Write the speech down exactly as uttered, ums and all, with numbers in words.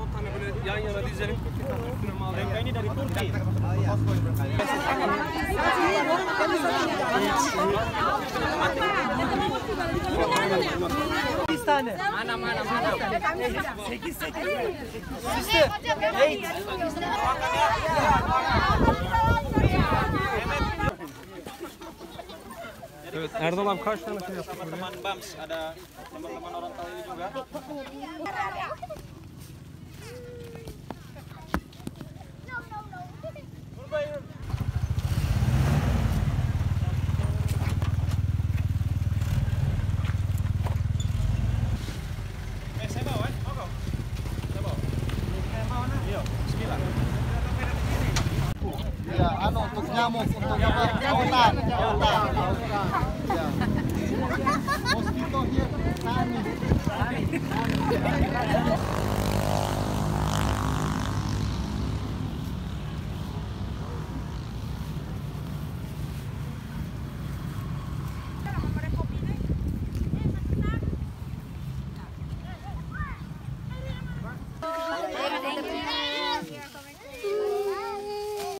On tane böyle yan yana dizelim. Bir tane. Anam, anam, anam. Sekiz, sekiz. Sister, eight. Evet, Erdal abi, kaç tane şey yaptık buraya? Teman-teman BAMS, ada teman-teman orang tahu juga. Ya, ano, tu nyamuk, tu nyamuk. Autan, autan, autan. Ya. Mosquito here, tiny.